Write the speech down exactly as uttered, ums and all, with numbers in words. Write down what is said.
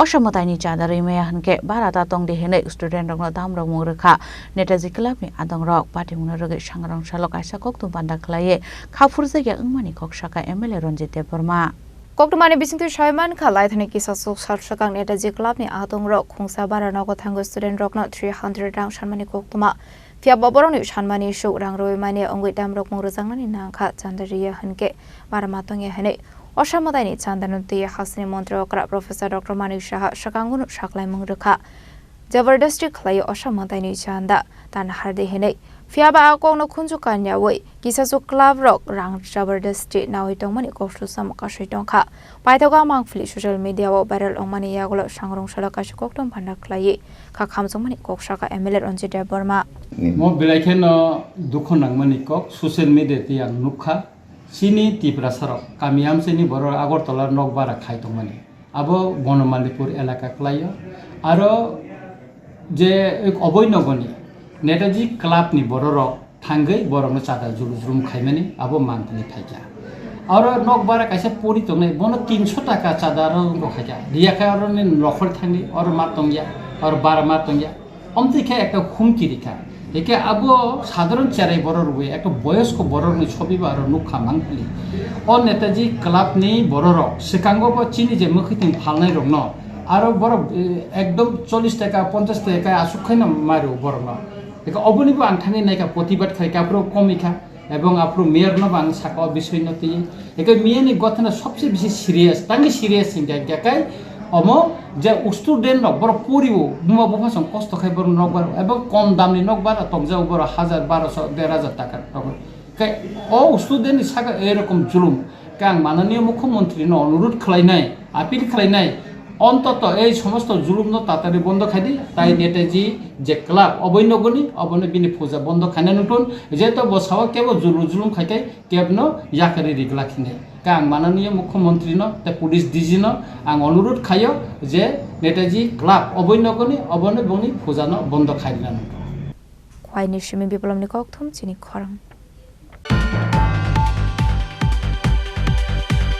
Osa mwtaini chanda rwi maya hwnkhe bara ta tongdi hwnwi student rokno dam rokmung rwkha. Netaji club ni adong rok patimungno rwgwi sangrong salo kaisa kokthum panda khlaiwi kha phurjakya wngmani kok saka M L A Ranjit Debbarma. Koktwmani bisingtwi sai mankha, laithani kisasuk salswkang Netaji club ni adong rok khungsa bara nogo thangwi student rokno three hundred rang sanmani koktwma. Phiya bo borokni sanmani suk rang rwui mani wngwi dam rokmung rwjaknani nangkha, chanda rwya hwnkhe bara ma tongya hwnwi Osa mwtaini chandano twi hasteni montri okra Professor Doctor Manik Saha swkango no saklaimung rwkha. Jabardasti khlaiwi osa mwtaini chanda tan hardi hinwi. Phiya ba a kokno khunju kanyaui kisasuk club rok rang jabardasti naui tongmani kok susam kasui tongkha. Paithago a mangpili social media o viral wngmani yagulo sangrong salo kaisa kokthum panda khlaiwi kha khamjakmani kok saka M L A Ranjit Debbarma. Mo belai kheno dukho nangmani kok social media twi ang nukha. Chini Tiprasa rok kami amchaini borok Agartala nok bara khai tongmani. Abo Bonomalipur elaka kwlaio. Aro je oboinogoni Netaji club ni bororok thangwi borokno chada julu jrum khaimani abo mantwini phaikha. Aro nok bara kaisa pori tongnai, bono tinso taka chada aro wngkha khaikha. Riya khe aro ni nokhor thangwi oro ma tongya, oro bara ma tongya. Omtwi khe ekta humki rikha. Hikhe abo sadharon cherai borok rwui ekta boyosko borokni sobi bo aro nukha mangpili. O Netaji club ni bororok swkango bo chini je mwkhwtwng phalnai rokno aro borok, eh, ekdom chollish taka, ponchash taka aswk khaino mairu borokno. Hikhe oboni bo ang thangwi naikha, protibad khaikha, aphuru komikha. Ebong aphuru mayor no bo ang saka o bisoi no twi. Eke mayor ni gothana sobse bisi serious, tangwi serious hingka hingka kai omo je student rok borok pori o, buma bupha song kosto khai borok nok bar, ebong kom dam ni nok bar tongja o borok hajar, baroso, der hajar taka rok. Kai o student ni saka erokom julum, kai ang mananiya mukhyamantri no onurudh khlai nai, appeal khlai nai, ontoto ei somosto julum no tatari bondo khai di, tai Netaji je club oboi nogoni, obono bini puja bondo khaina nutun, jeto bo sawa kebo julum julum khai kai, kebno yakarwi ri glak hinwi. Khe ang mananiya mukhyamantri no tei police D G no ang onurudh khaio je Netaji club oboi nogoni obono bongni puja no bondo khai rina nangkha. Khwaini simi biplomni kokthum chini khorang.